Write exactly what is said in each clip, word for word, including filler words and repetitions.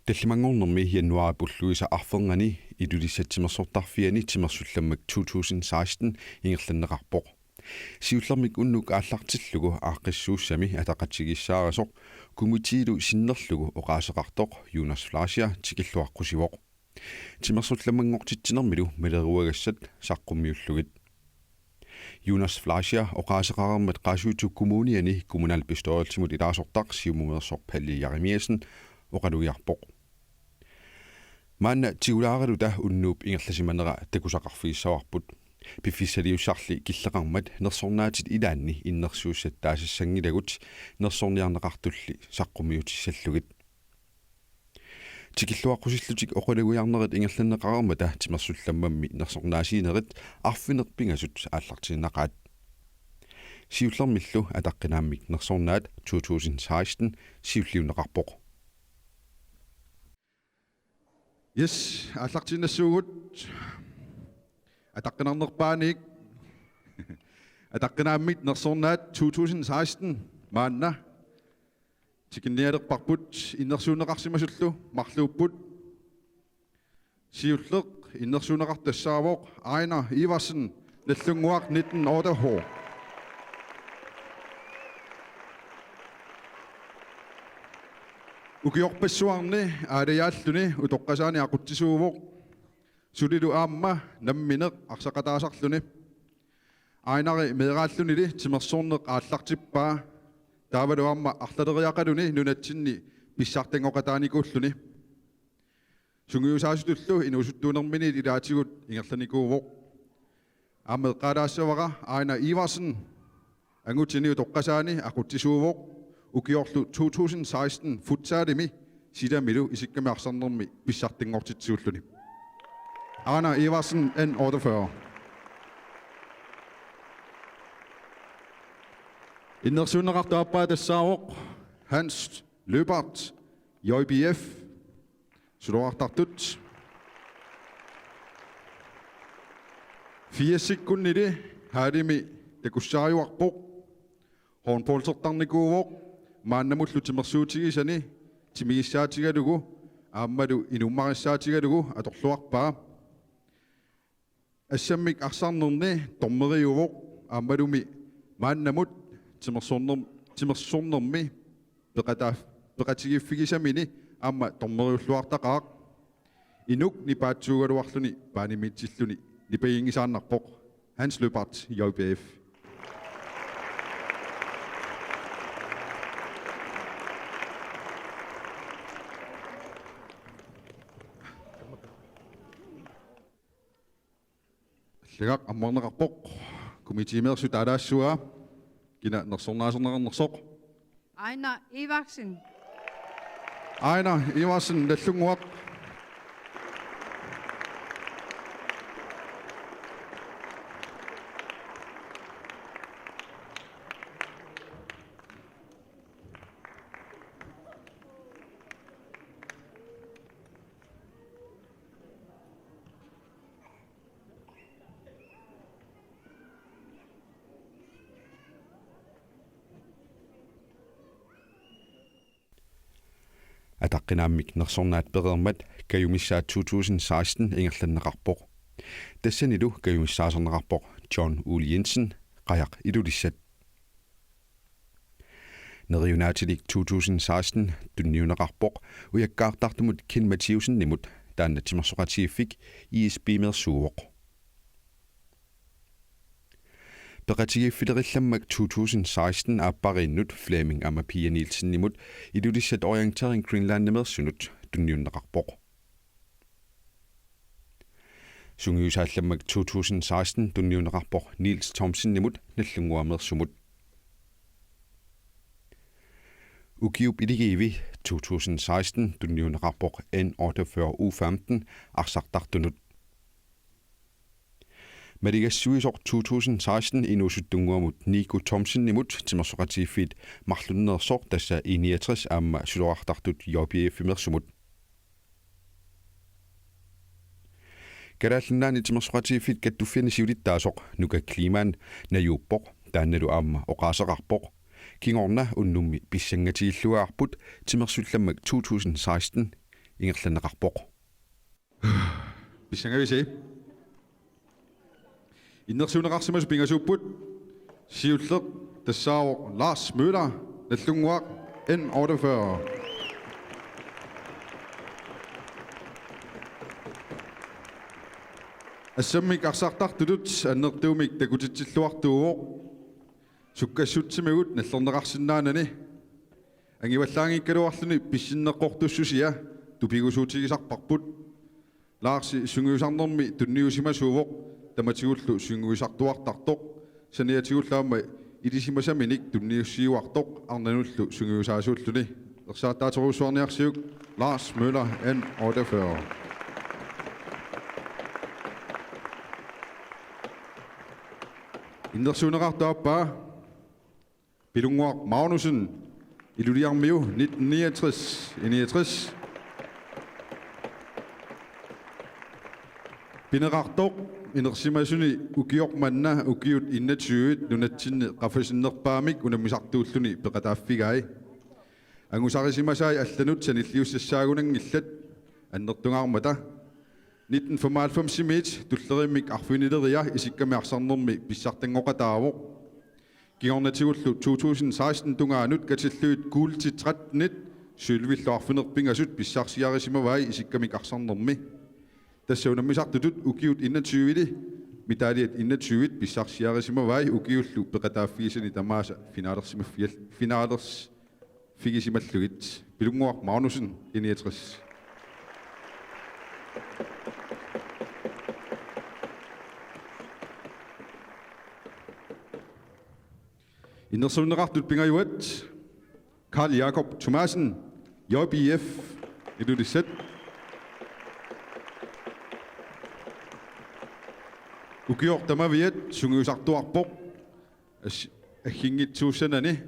Tallimanngornermi januaarip ulluisa arfernganni Ilulissat timersortarfiani timersullammak two thousand sixteen ingerlanneqarpoq. Siullermik unnuk aallartillugu aaqqissuussami ataqatigiissaarisoq komitiilu sinnerlugu oqaaseqartoq Jonas Fleischer tikilluaqqusivoq. Timersullammanngortitsinermilu maleruagassat saqqummiullugit. Jonas Fleischer oqaaseqareermat Qaasuitsup Kommuniani kommunalbestyrelsimut ilaasortaq siumumeersoq Palle Jeremiassen oqalugiarpoq. Maanna tigulaaraluta unnuup ingerlasimanera takusaqarfigissavarput. Piffissaliussarli killeqarmat nersornaatit ilaanni innersuussat taasissanngilagut nersorniarneqartulli saqqummiutissallugit. Tikilluaqqusillutik oqalugiarnerit ingerlanneqareermata timersullammammi nersornaasiinerit arfineq-pingasut aallartiinnaqaat. Siullermillu ataqqinaammik nersornaat two thousand sixteen siulliunneqarpoq. Yes, aallartiinnassuugut. Ataqqinarnerpaaniit. Ataqqinaammik nersornaat two thousand sixteen maanna tikinnialerparput, innersuunneqarsimasullu marluupput. Siulleq innersuunneqartoq tassaavoq Ejnar Iversen, Nagdlunguaq, nitten otteogfyrre. Ukiorpassuarni aalajaalluni utoqqasaani aqutsisuuvoq. Sulilu aamma nammineq arsaqataasarluni. Ejnari meeraallunili timersorneq aallartippaa. Taavalu aamma arlaleriaqaluni nunatsinni pissartanngoqataanikuulluni. Sungiusaasutullu inuusuttuunerminiit ilaatigut ingerlanikuuvoq. Aamma eqqaalaassavara Ejnar Iversen angutini utoqqasaani aqutsisuuvoq, ukiorlu two thousand sixteen futsalimi silamilu isikkami arsarnermi pissartanngortitsisuulluni. Ejnar Iversen, N otteogfyrre. Innersuunneqartoq aappaa tassaavoq Hans Lyberth, J B F, suloqartartut. Firsikkunnili hallimi takussaajuarpoq. Håndboldertarnikuuvoq, maannamullu timersuutigisani timigissaatigalugu aammalu inummarissaatigalugu atorluarpaa. Assammik arsarnerni dommeriuvoq aammalumi maannamut timersorner-, timersornermi peqataa-, peqatigiiffigisamini aamma dommeriulluartaqaaq. Inuk nipaatsuugaluarluni paanimiitsilluni nipaginngisaannarpoq. Hans Lyberth, J B F. Allagaq ammarneqarpoq. Komiteemeersut taalaassavaa. Kina nersornaaserneqarnersoq? Ejnar Iversen. Ejnar Iversen, Nagdlunguaq. Ataqqinaammik nersornaat pereermat kajumissaat two thousand sixteen ingerlanneqarpoq. Tassanilu kajumissaaserneqarpoq John Ole Jensen, Qajaq Ilulissat. Neriunaatilik two thousand sixteen tunniunneqarpoq ujakkaartartumut Ken Mathiussenimut, taanna timersoqatigiiffik I S P-meersuuvoq. Peqatigiiffilerillammak two thousand sixteen aappariinnut Flemming Amager Nielsenimut Ilulissat Orientering Greenlandimeersunut tunniunneqarpoq. Sungiusaallammak two thousand sixteen tunniunneqarpoq Niels Thomsenimut Nagdlunguameersumut. Ukiup iligiivi two thousand sixteen tunniunneqarpoq N otteogfyrre U femten arsartartunut. Maligassuisoq two thousand sixteen inuusuttunnguamut Nico Thomsenimut timersoqatigiiffiit marlunneersoq, tassa I niogtres aamma suloqartartut J B F-imeersumut. Kalaallit Nunaanni timersoqatigiiffiit kattuffianni siulittaasoq Nuka Kleemann najuuppoq, taannalu aamma oqaaseqarpoq. Kingorna unnummi pissangatigilluarput timersullammak two thousand sixteen ingerlanneqarpoq. Pissangavisi. Innersuunneqarsimasut pingasuupput. Siulleq tassaavoq Lars Møller, Nagdlunguaq, N otteogfyrre. Assammik arsartartutut annertuumik takutitsilluartuuvoq. Sukkassutsimigut nallerneqarsinnaanani. Angivallaanngikkaluarluni pissinneqqortussusia tupigusuutigisarparput. Larsi sungiusarnermi tunniusimasuuvoq, tamatigullu sungiusartuartartoq. Saniatigullu aamma ilisimasaminik tunniussiuartoq arnanullu sungiusaasuulluni. Ersaattaaterujussuarniarsiuk Lars Møller, N otteogfyrre. Innersuunneqartoq aappaa Pilunnguaq Magnussen, Ilulissarmiu, nitten niogtres, I niogtres. Pineqartoq inersimasuni ukioq manna ukiut enogtyve nunatsinni qaffasinnerpaamik unammisartuulluni peqataaffigai. Angusarisimasai allanut sanilliussassaagunanngillat annertungaarmata. Nitten femoghalvfemsimiit tulleriimmik arfinileria isikkamik arsarnermi pissartanngoqataavoq. Kingornatigullu to tusind seksten tungaanut katillugit guldi trettenit sølvillu arfineq-pingasut pissarsiarisimavai isikkamik arsarnermi. Tassa unammisartutut ukiut enogtyveli medaljat enogtyvet pissarsiarisimavai ukiullu peqataaffigisani tamaasa finalersimaffial-, finalers-, figisimallugit. Pilunnguaq Magnussen, I niogtres. Innersuunneqartut pingajuat, Karl Jakob Thomassen, J B F, Ilulissat. Ukioq tamaviat sungiusartuarpoq as-, agginngissuussanani.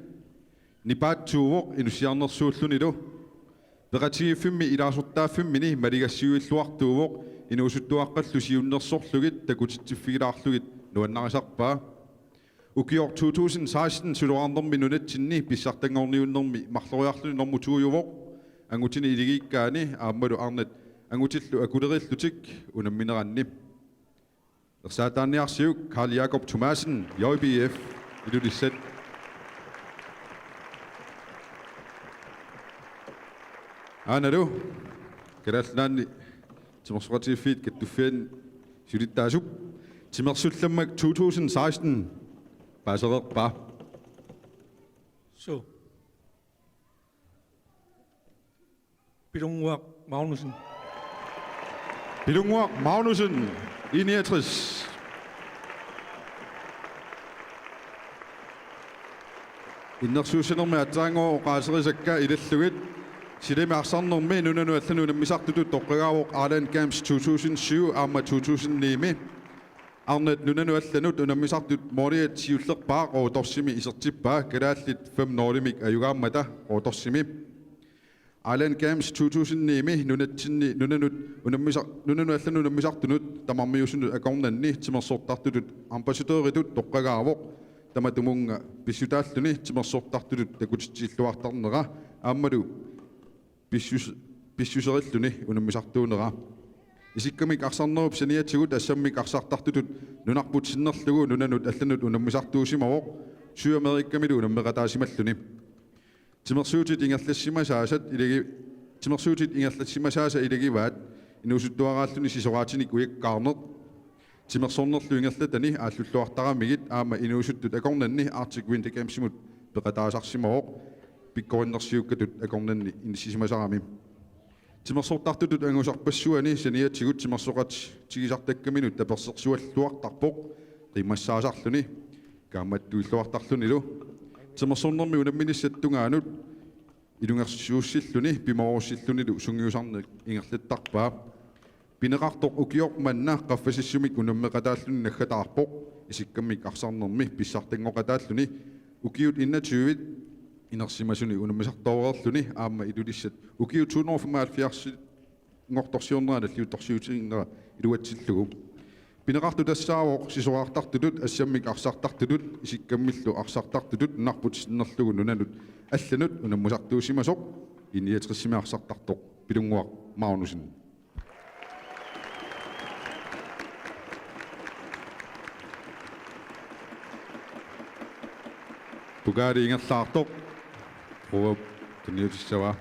Nipaatsuuvoq inussiarnersuullunilu. Peqatigiiffimmi ilaasortaaffimmini maligassiuilluartuuvoq inuusuttuaqqallu siunnersorlugit takutitsiffigilaarlugit nuannarisarpaa. Ukioq to tusind seksten suloraarnermi nunatsinni pissartanngorniunnermi marloriarluni normu to-uvoq, angutini iligiikkaani aammalu arnat angutillu akulerillutik unammineranni. Ersaattaanniarsiuk Karl Jakob Thomassen, J B F, Ilulissat. Aanalu Kalaallit Nunaanni Timersoqatigiiffiit Kattuffianni siulittaasup timersullammak to tusind seksten paasereerpaa. Suu. Pilunnguaq Magnussen. Pilunnguaq Magnussen, I niogtres. Innersuussanermi aatsaannguaq oqaaserisakka ilallugit. Silami arsarnermi nunanut allanut unammisartutut toqqagaavoq Island Games to tusind syv aamma to tusind ni-mi. Arnat nunanut allanut unammisartut mooliat siullerpaaq Rootorsimi isertippaa kalaallit fem nul-imik ajugaammata Rootorsimi. Island Games to tusind ni-mi nunatsinni nunanut unammisa-, nunanut allanut unammisartunut tamarmiusunut akornanni timersortartutut ambassadøritut toqqagaavoq, tamatumunnga pissutaalluni timersortartutut takutitsilluartarnera aammalu pissus-, pissuserilluni unammisartuunera. Isikkamik arsarnerup saniatigut assammik arsartartutut nunarput sinnerlugu nunanut allanut unammisartuusimavoq, Sydamerikamilu unammeqataasimalluni. Timersuutit ingerlassimasaasat ilagi-, timersuutit ingerlassimasaasa ilagivaat inuusuttuaraalluni sisoraatinik ujakkaarneq. Timersornerlu ingerlatani aallulluartaramigit aamma inuusuttut akornanni Arctic Winter Gamesimut peqataasarsimavoq pikkorinnersiukkatut akornanni inissisimasarami. Timersortartutut angusarpassuani saniatigut timersoqatigisartakkaminut tapersersuilluartarpoq qiimmassaasarluni kaammattuilluartarlunilu. Timersornermi unamminissat tungaanut ilungersuussilluni pimoorussillunilu sungiusarneq ingerlattarpaa. Pineqartoq ukioq manna qaffasissumik unammeqataalluni naggataarpoq isikkamik arsarnermi pissartanngoqataalluni ukiut enogtyve inersimasuni unammisartooreerluni aamma Ilulissat ukiut to hundrede og femoghalvfjerds-inngortorsiornera nalliuttorsiutiginnera iluatsillugu. Pineqartoq tassaavoq sisoraartartutut assammik arsartartutut isikkammillu arsartartutut nunarput sinnerlugu nunanut allanut unammisartuusimasoq I niogtres-imi arsartartoq Pilunnguaq Magnussen. Pokali ingerlaartoq. Quup tunniutissavaa.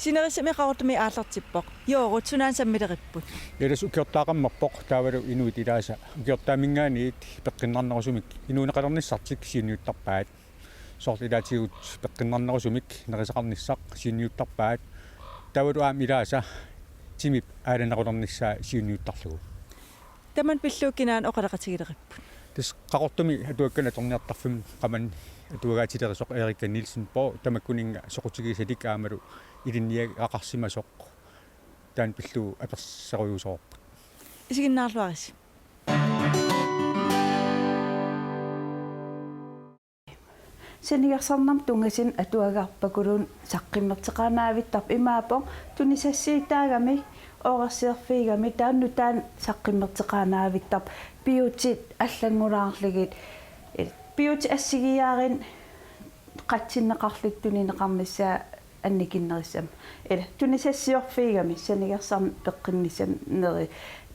Sinerissami Qaqortumi aallartippoq. Joorut, sunaana sammileripput? Ellers ukiortaaqammerpoq, taavalu inuit ilaasa ukiortaaminngaanniit peqqinnarnerusumik inuuneqalernissartik siunniuttarpaat. Soorlu ilaatigut peqqinnarnerusumik nerisaqarnissaq siunniuttarpaat. Taavalu aamma ilaasa timip aalanerulernissaa siunniuttarlugu. Tamanna pillugu kinaana oqaloqatigileqipput? Tassa Qaqortumi atuakkanik atorniartarfimmi qamanni atuagaatilerisoq Erika Nielsen Borg, tamakkuninnga soqutigisalik aammalu ilinniagaqarsimasoq, taanna pillugu aperserujuusoorput. Isiginnaarluarisi. Sanigersarnermut tunngasunik atuagarpakuluunniit saqqummerteqaannavittarpoq, imaappoq tunisassiutaagami, oorersiorfiigami, taanna nutaanik saqqummerteqaannavittarpoq, piutit allanngulaarlugit, eh, piutit assigiiaarinnut qatsinneqarlutik tunineqarnissaat annikinnerussammat. Ila tunisassiorfiigami sanigersarneq peqqinnissamut neri-,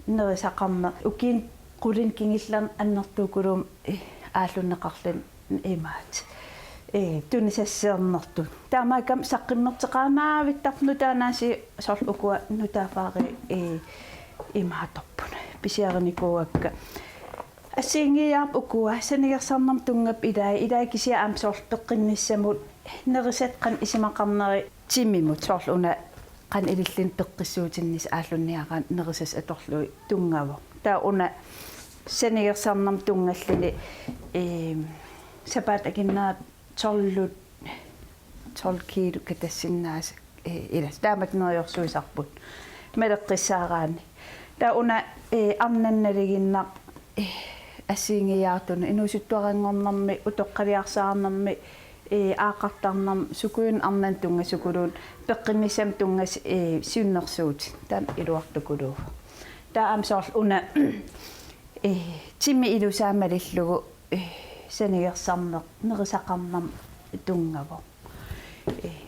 nerisaqarneq. Ukiuni qulinik kingullerni annertuukulummik, eh, aallunneqarluni imaattoq. Eh, tunisassiornertut. Taamaakkami saqqummerteqaannavittarpoq nutaanaasiit soorlu ukua nutaaffaari, eh, imaattorput. Pisiarinikuuakka. Assigiiaarput ukua, sanigersarnermut tunngapput ilai, ilai kisianni aamma soorlu peqqinnissamut nerisat qanoq isumaqarneri timimut, soorlu una qanoq ilillugu peqqissuutinnissaq aallunniaraanni nerisassat atorlugit tunngavoq. Taava una sanigersarnermut tunngalluni, eem, sapaatip akunnera tolv, tolv kilo katassinnaasut, eh, ila taamatut neriorsuisarput maleqqissaaraanni. Taava una, eh, arnanut nalinginnaq, eh, assigiiaartunut inuusuttuaranngornermi, utoqqaliarsaarnermi, eh, aaqqartarnermi, sukujunnut arnanut tunngasukuluunniit peqqinnissamut tunngasut, eh, siunnersuutit, taanna iluartukuluuvoq. Taava aamma soorlu una, eh, timi ilusaa malillugu, eh, sanigersarneq nerisaqarnermut tunngavoq. Eh,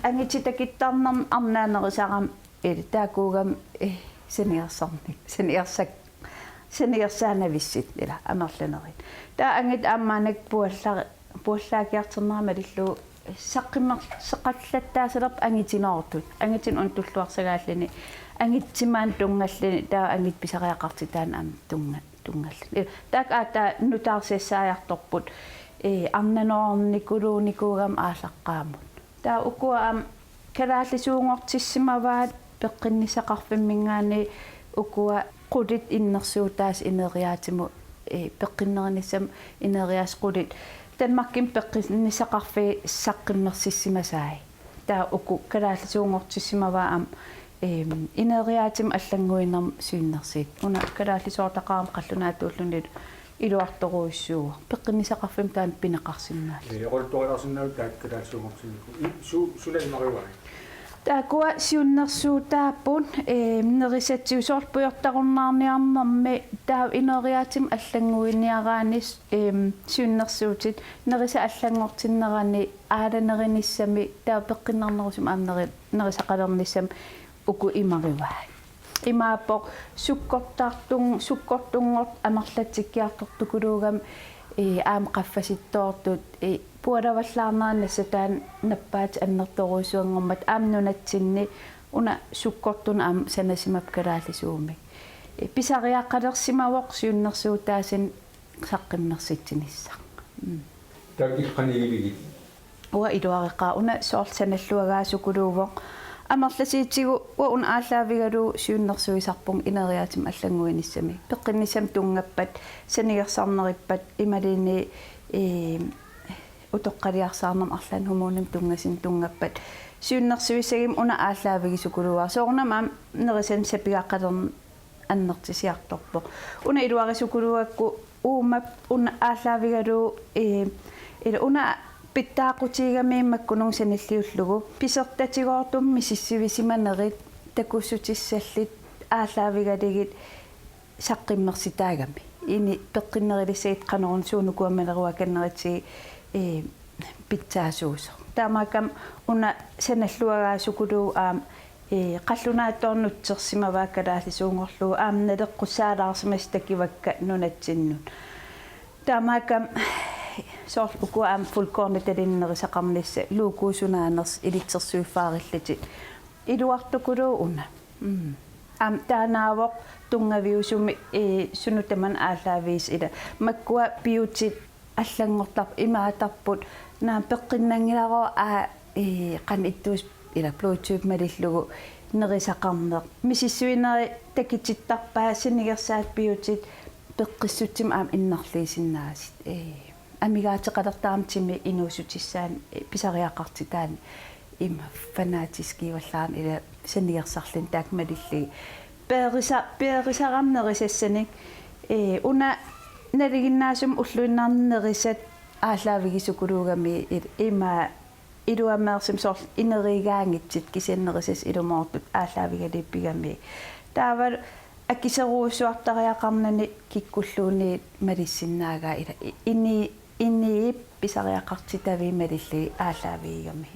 angutit takuttarnermi arnaa nerisarami, eh, taakkuugamik, eh, sanigersarneq, sanigersak-, sanigersaannavissuit ila amerlanerit. Taava angut aamma maannakkut pualla-, puallaakiartornera malillugu saqqummerseqallattaasalerput angutinoortut. Angutinut una tulluarsagaalluni, angutit timaanut tunngalluni, taava angutit pisariaqartitaannut aamma tunnga-, tunngalluni. Ila, taakku aatsaat nutaarsiassaajartorput, eh, arnanoornikuluunikuugamik aallaqqaammut. Taava ukua aamma kalaallisuunngortissimavaat peqqinnissaqarfimminngaanniit ukua qulit innersuutaasut ineriaatimut, eh, peqqinnerinissamut ineriaaseq qulit. Danmarkimi peqqinnissaqarfiit saqqummersissimasai. Taava uku kalaallisuunngortissimavaat aamma, eem, ineriaatimut allannguinermut siunnersuut. Una kalaallisoortaqarami qallunaatuullunilu iluartorujussuuvoq. Peqqinnissaqarfimmut taanna pineqarsinnaallugu. Ee, oqaluttuarilaarsinnaavit taakku kalaallisuunngortinnikuupput. I-, su-, suna imarivaat? Taakkua siunnersuutaapput, eem, nerisatsigu soorlu pujortarunnaarniarnermi taava ineriaatimut allannguiniaraanni, eem, siunnersuutit nerisat allanngortinnerani aalanerunissamik taava peqqinnarnerusumik aamma neri-, nerisaqalernissamik uku imarivaat. Imaappoq sukkortartun-, sukkortunngortut amerlatsikkiartortukuluugamik, ee, aamma qaffasittoortut, ee, pualavallaarnerat nassataanut nappaatit annertoorujussuanngormata aamma nunatsinni una sukkortunut aamma sanasimapput kalaallisuumik. Ee, pisariaqalersimavoq siunnersuutaasunik saqqummersitsinissaq. Mm. Taakku qanoq iliorpigit? Uanga iluareqaara una soorlu sanalluagaasukuluuvoq. Amerlasuutigut uanga una aallaavigalugu siunnersuisarpunga ineriaatimut allannguinissamik. Peqqinnissamut tunngappat sanigersarnerippat imaluunniit, ee, utoqqaliarsaarnermut arlaannik kommunimut tunngasunik tunngappat siunnersuissaguma una aallaavigisukuluuara. Soorunami aamma nerisanik sapigaqalerneq annertusiartorpoq. Una iluarisukuluugakku uumap una aallaavigalugu, ee, ila una Pitsaaqutigigamiuk makkununnga sanilliullugu pisortatigoortumik misissivisimanerit takussutissallit aallaavigalugit saqqummersitaagami. Ini peqqinnerulissagit qanoruna suunukuammaneruakanneritsigit, ee, pitsaasuusoq. Taamaakkami una sanalluagaasukuluuvoq aamma, ee, qallunaatut nutsersimavaa kalaallisuunngorlugu aamma naleqqussaalaarsimasut takivakka nunatsinnut. Taamaakkami soorlu ukua aamma fuldkornitalinnik nerisaqarnissaq logoorsuarnissaq ilitsersuiffaarillutik. Iluartukuluuvoq una. Mm. Aamma taannaavoq tunngaviusumik, ee, sunut tamanut aallaavigisat ila. Makkua piutit allanngortarput imaattarput naamik peqqinnanngilarooq aa, ee, qanoq ittuusoq ila blodtype malillugu nerisaqarneq. Misissuinerit takutittarpaat sanigersaat piutit peqqissutsimik aamma innarluisinnaasut. Ee. Amigaateqalertarami timi inuussutissaani, ee, pisariaqartitaani ima fanatiskiuallaarneq ila sanigersarluni taakku malillugit. Peerisa-, peerisarami nerisassanik, ee, una nalinginnaasumik ulluinnarni nerisat aallaavigisukuluugamiuk il-, ima iluamik soorlu ineriugaanngitsut kisianni nerisassat ilumoortut aallaavigalugit pigamiuk. Taavalu akisoorujussuartariaqarnani kikkulluunniit malissinnaagaat ila i-, ini-, inuit pisariaqartitaviit malillugit aallaavigigamik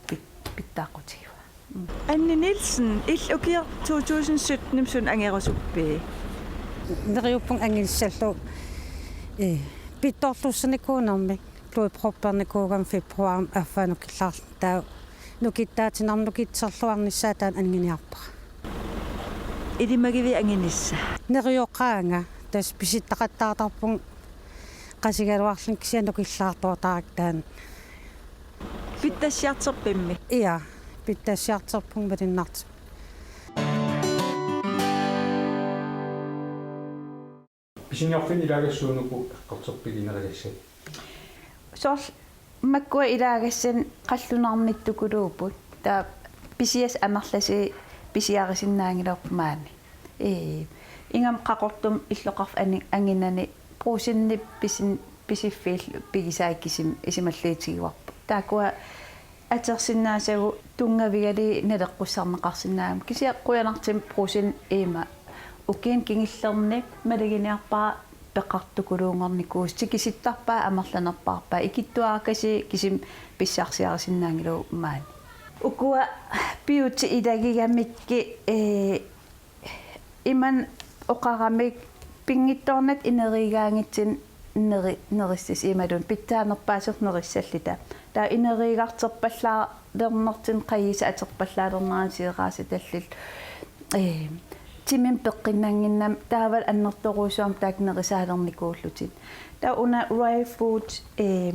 pit-, pitsaaqutigivaa. Mm. Anni Nielsen, illit ukioq to tusind sytten-imi suna angerusuppit? Neriuppunga anginissallugu, ee, pittorluussanikuunermik. Blodproppernikuugama februaarimi affaanut killaarluni taava nukittaatinarmik nukittorluarnissaa taanna anginiarpara. Ilimagivit anginissat? Neriuqaanga, tassa pisittaqattaartarpunga qasigaluarlunga kisianni nukillaartuartarakku taanna. Pitsassiartorpimmi? Ia, pitsassiartorpunga malunnartumik. Pisiniarfinni ilaagassat suunuku eqqartorpigit nerisassat? Soorlu makkua ilaagassat qallunaarnittukuluupput. Taava pisiassat amerlasuut pisiarisinnaanngilarput maani. Ee, ingammik Qaqortumi illoqarfik ani-, anginani Brugsenip pisin-, pisiffiillu pigisai kisimi isumalluutigivarput. Taakkua atorsinnaasagut tunngavigalugit naleqqussarneqarsinnaammat. Kisianni qujanartumik Brugsen ima ukiuni kingullerni maluginiarpara peqartukuluunngornikuusoq, tikisittarpaat amerlanerpaarpaat, ikittuarakasiit kisimi pissarsiarisinnaanngilagut maani. Ukua piutit ilagigamikkit, ee, imannak oqaramik pinngitsoornatik ineriugaanngitsunik neri-, nerisassat imaluunniit pitsaanerpaasut nerissalluta. Taava ineriugartorpallaalernertigut qajusat atorpallaalernerannut siuaasatallillu. Ee, timimik peqqinnannginnami taavalu annertoorujussuarmik taakku nerisaalernikuullutik. Taava una Royal Food, ee,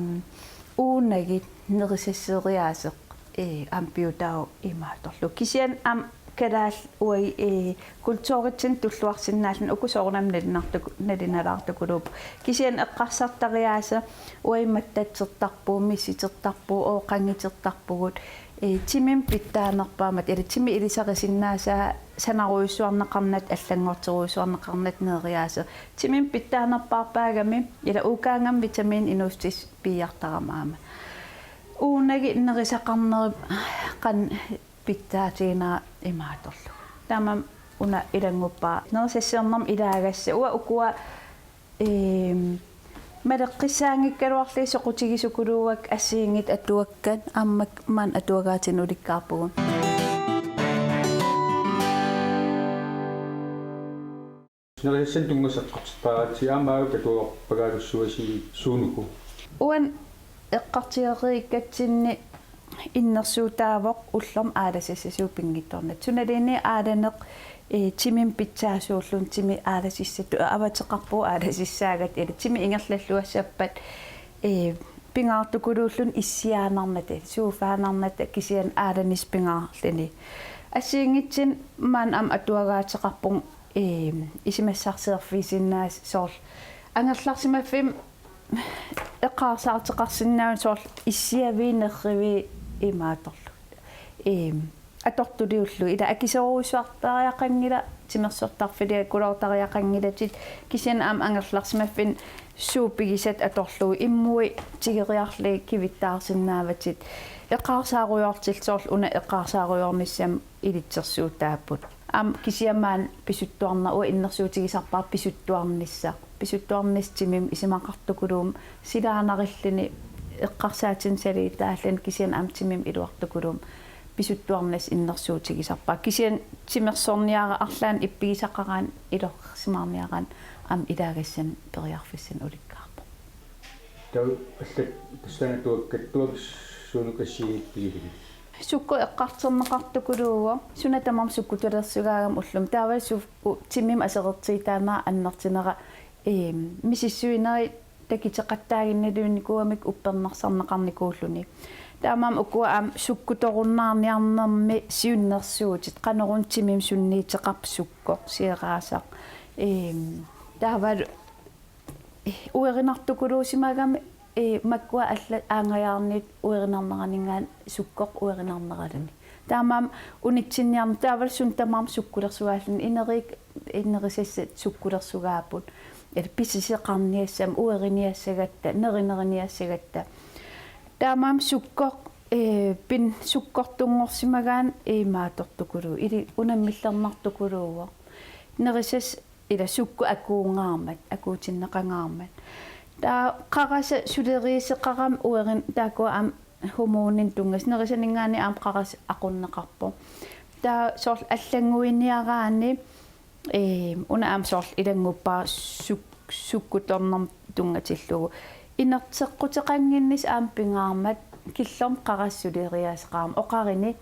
uunagit nerisasseriaaseq, ee, aamma piutaavoq imaattorlugu. Kisianni aamma kalaallit uagut, ee, kulturitsinnut tulluarsinnaalluni uku soorunami nalunaartuku-, nalunalaartukuluupput. Kisianni eqqarsartariaaseq uagut mattatsertarpugut, missutertarpugut, ooqanngitsertarpugut. Ee, timimik pitsaanerpaamik, ila timip ilisarisinnaasaa sanarujussuarneqarnata, allanngorterujussuarneqarnata neriaaseq. Timimik pitsaanerpaarpaagami, ila uukkaangami vitamiinit inuussutissaq piiartarami aamma. Uunagit nerisaqarnerup qanoq pitsaatiginera imaattorlugu. Taamaammat una ilannguppara. Nerisassiornermik ilaagassat. Uanga ukua, eem, maleqqissaanngikkaluarlugit soqutigisukuluuakka assigiinngitsut atuakkat aamma maani atuagaatinik ulikkaarpugut. Nerisassanik tunngasut eqqartortipaaratsigit aamma aajuku atuagarpagaalussuasi suunuku? Uani eqqartugareeriikkatsinni innersuutaavoq ullormut aalasassasugut pinngitsoornata. Sunaluunniit aalaneq, ee, timimik pitsaasuulluni timi aalasissatut avateqarpugut aalasissaagatta, ila timi ingerlalluassappat, ee, pingaartukuluulluni issiaannarnata, sofaannarnata kisianni aalanissaq pingaarluni. Assigiinngitsunik maani aamma atuagaateqarpugut, ee, isumassarsiorfigisinnaasut soorlu angerlarsimaffimmi eqqarsaateqarsinnaanera soorlu issiaviit nerriviit imaattorlugit. Ee, atortuliullugit. Ila akisoorujussuartariaqanngilaq, timersortarfiliakulaartariaqanngilatit, kisianni aamma angerlarsimaffinni Suut pigisat atorlugu immui tigeriarlugit kivittaarsinnaavatit. Eqqarsaarujoortillugu soorlu una eqqarsaarujoornissamut ilitsersuutaapput. Aamma kisianni maani pisuttuarna-, uanga innersuutigisarpara pisuttuarnissaq. Pisuttuarnissaq timimik isumaqartukuluuvoq silaannarilluni eqqarsaatinik saliitaalluni kisianni aamma timimik iluartukuluuvoq pisuttuarnissaq innersuutigisarpara. Kisianni timersorniaraanni arlaannik ippigisaqaraanni ilorsimaarniaraanni aamma ilaagassannik periarfissanik ulikkaarpoq. Taava allat tassaana tuakkat tuakkat suunukasiigippigilini? Sukkut eqqartorneqartukuluuvoq, suna tamarmi sukkutulersugaagami ullumi. Taava sukkut timimik aserortiitaanera annertunera, eem, misissuinerit takuteqattaaginnarluinnikuugamik uppernarsarneqarnikuulluni. Taamaammat ukua aamma sukkutorunnaarniarnermi siunnersuutit, qanoruna timimik sunniuteqarpoq sukkoq, sieraasaq. Eem, taavalu uerinartukuluusimagami, ee, makkua allat aanngajaarniit uerinarneraninngaanniit sukkoq uerinarneraluni. Taamaammat unitsinniarneq taavalu suna tamarmi sukkulersugaalluni, ineriik-, inerisassat sukkulersugaapput. Eli pisiseqarniassammat, ueriniassagatta, nerineriniassagatta. Taamaammat sukkoq, ee, pin-, sukkortunngorsimagaanni imaattortukuluuvoq, ili unammillernartukuluuvoq. Nerisassat ila sukkut akuunngaarmat, akuutinneqangaarmat. Taava qarasaq suleriuseqarami uerin-, taakkua aamma hormoninik tunngasut, nerisaninngaanniit aamma qarasaq aqunneqarpoq. Taava soorlu allannguiniaraanni, ee, una aamma soorlu ilannguppara suk-, sukkutornermut tunngatillugu. Inerteqquteqannginnissaq aamma pingaarmat killormut qarasaq suleriaaseqarami oqarini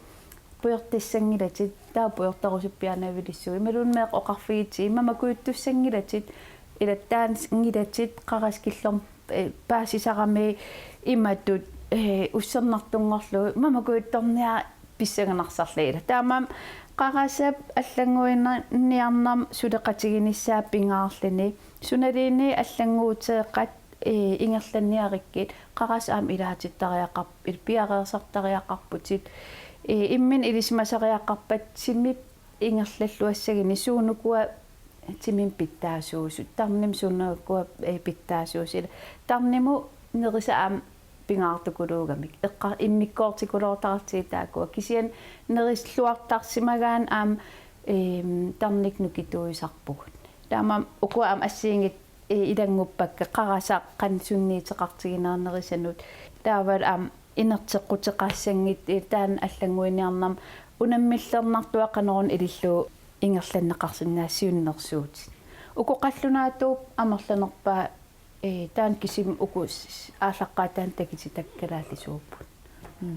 pujortassanngilatit, taava pujortarusuppiaanavilissuit. Imaluunniit meeqqat oqarfigitigit mamakujuttussanngilatit, ila taanngillat qarasaq killormut, ee, paasisarami imatut, ee, ussernartunngorlugu mamakujuttorniarput pissanganarsaarlugit ila. Taamaammat qarasap allannguiniarnermut suleqatiginissaa pingaarluni. Sunaluunniit allannguuteeqqat ee, ingerlanniarikkit, qarasaq aamma ilaatittariaqarp-, il-, piareersartariaqarputit, ee, imminut ilisimasariaqarpat timip ingerlalluassaguni suunukua timimik pitsaasuusut, tarnimik suunukua, ee, pitsaasuusut. Tarnimut nerisat aamma pingaartukuluugamik. Eqqa-, immikkoortikuluutartigit taakkua. Kisianni nerisluartarsimagaanni aamma, eem, tarnikkut nukittuisarpugut. Taamaammat ukua aamma assigiinngitsut ee, ilannguppakka qarasaq qanoq sunniuteqartiginera nerisanut. Taavalu aamma inerteqquteqassanngitsoq, ee, taanna allannguiniarnermi unammillernartua qanoruna ilillugu ingerlanneqarsinnaasut siunnersuutit. Uku qallunaatuupput amerlanerpaat, ee, taanna kisimi uku s-, s-, aallaqqaataani takutitat kalaallisuupput. Mm.